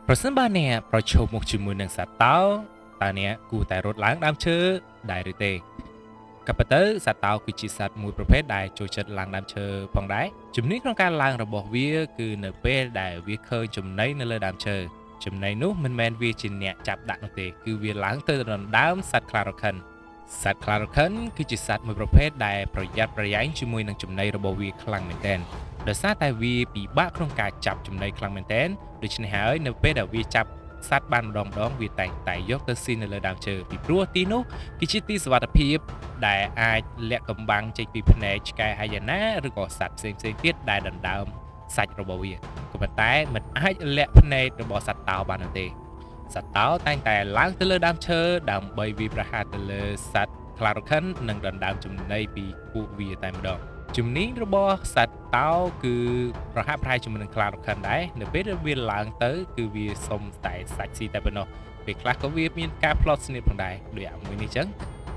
ប្រសិនបើអ្នកប្រឈមមុខជាមួយនឹងសត្វតោតើអ្នកគួរតែរត់ឡើងដើមឈើដែរឬទេក៏ប៉ុន្តែសត្វតោគឺជាសត្វមួយប្រភេទដែលចូលចិត្តឡើងដើមឈើផងដែរជំនាញក្នុងការឡើងរបស់វាគឺនៅពេលដែលវាឃើញចំណីនៅលើដើមឈើចំណីនោះមិនមែនវាជាអ្នកចាប់ដាក់នោះទេគឺវាឡើងទៅដណ្ដើមសត្វខ្លារខិនសត្វខ្លារខិនគឺជាសត្វមួយប្រភេទដែលប្រយ័ត្នប្រយែងជាមួយនឹងចំណីរបស់វាខ្លាំងមែនទែនដោយសារតែវាពិបាកក្នុងការចាប់ចំណីខ្លាំងមែនទែនដូច្នេះហើយនៅពេលដែលវាចាប់សត្វបានម្ដងម្ដងវាតែងតែយកទៅស៊ីនៅលើដើមឈើពីព្រោះទីនោះគឺជាទីសុវត្ថិភាពដែលអាចលាក់កំបាំងចេញពីភ្នែកឆ្កែហាយ៉ាណាឬក៏សត្វផ្សេងៗទៀតដែលដណ្ដើមសាច់របស់វាក៏ប៉ុន្តែមិនអាចលាក់ភ្នែករបស់សត្វតោបាននោះទេសត្វតោតែងតែឡើងទៅលើដើមឈើដើម្បីវាយប្រហារទៅលើសត្វខ្លារខិននិងដណ្ដើមចំណីពីពួកវាតែម្ដងជំនាញរបស់សត្វតោគឺប្រហាក់ប្រហែលជាមួយនឹងខ្លារខិនដែរនៅពេលដែលវាឡើងទៅគឺវាសុំតែសាច់ស៊ីតែប៉ុណ្ណោះពេលខ្លះក៏វាមានការផ្លត់ស្នៀតផងដែរដូចអាមួយនេះចឹង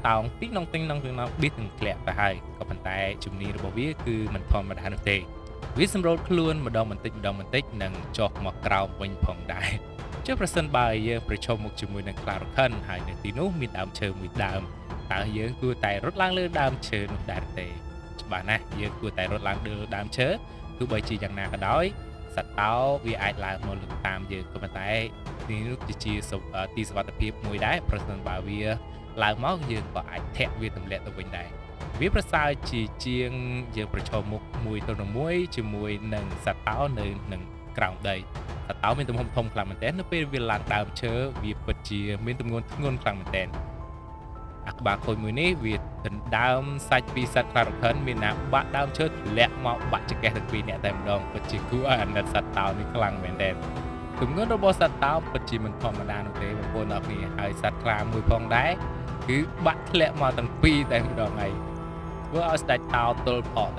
តោងទីងនងទីងនងទីងនងបៀសនឹងធ្លាក់ទៅហើយក៏ប៉ុន្តែជំនាញរបស់វាគឺមិនធម្មតានោះទេវាសម្រូតខ្លួនម្ដងបន្តិចម្ដងបន្តិចនិងចុះមកក្រោមវិញផងដែរចុះប្រសិនបើយើងប្រឈមមុខជាមួយនឹងខ្លារខិនហើយនៅទីនោះមានដើមឈើមួយដើមតើយើងគួរតែរត់ឡើងលើដើមឈើនោះដែរទេច្បាស់ណាស់យើងគួរតែរត់ឡើងលើដើមឈើទោះបីជាយ៉ាងណាក៏ដោយសត្វតោវាអាចឡើងមកលើតាមយើងក៏ប៉ុន្តែទីនោះជាទីសុវត្ថិភាពមួយដែរប្រសិនបើវាឡើងមកយើងក៏អាចធាក់វាទម្លាក់ទៅវិញដែរវាប្រសើរជាជាងយើងប្រឈមមុខមួយទៅនឹងមួយជាមួយនឹងសត្វតោនៅនឹងក្រោមដីសត្វតោមានទំហំធំខ្លាំងមែនទែននៅពេលវាឡើងដើមឈើវាពិតជាមានទម្ងន់ធ្ងន់ខ្លាំងមែនទែនអាក្បាលខូចមួយនេះវាដណ្ដើមសាច់ពីសត្វខ្លារខិនមានណាបាក់ដើមឈើធ្លាក់មកបាក់ចង្កេះទាំងពីរនាក់តែម្ដងពិតជាគួរឲ្យអាណិតសត្វតោនេះខ្លាំងមែនទែនទម្ងន់របស់សត្វតោពិតជាមិនធម្មតានោះទេបងប្អូនអរគ្នាហើយសត្វខ្លាមួយផងដែរគឺបាក់ធ្លាក់មកទាំងពីរតែម្ដងហើយធ្វើឲ្យស្ដេចតោទល់ផក។